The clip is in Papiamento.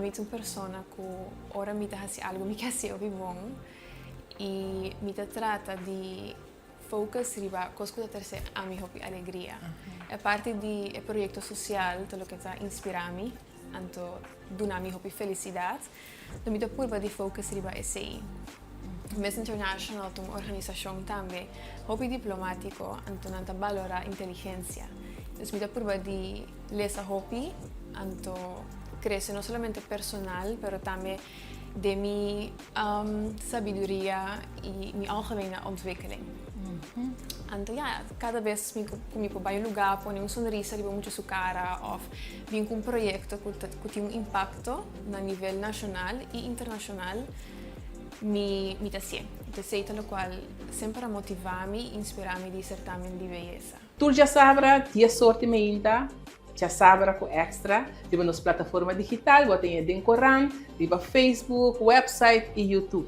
Ami ta un persona ku ora mi ta hasi algu mi ke hasi hopi bon i mi ta trata di focus riba kos ku ta trese ami hopi alegria. E parti di e proyekto sosial ta loke ta inspirá mi, anto duna mi hopi felisidat. Anto mi ta purba di focus riba esei. Miss International ta un organisashon tambe hopi diplomátiko, anto nan ta balorá inteligensia. Dus mi ta purba di lesa hopi, anto krese no solamente personal, pero tambe den mi sabiduria i mi algemene ontwikkeling. Anto ya, kada bes mi ku mi por bai un lugá pone un sonrisa riba mucha su kara òf bin ku un proyekto ku ta ku tin un impakto na nivel nashonal i internashonal, mi mi ta hasié. Entonces esei ta lokual semper a motivá mi i inspirá mi di sertamen di beyesa. Tur djasabra, dies or di meinta, Djasabra ku Extra, riba nos plataforma digital, bo ta haña den korant, riba Facebook, website i YouTube.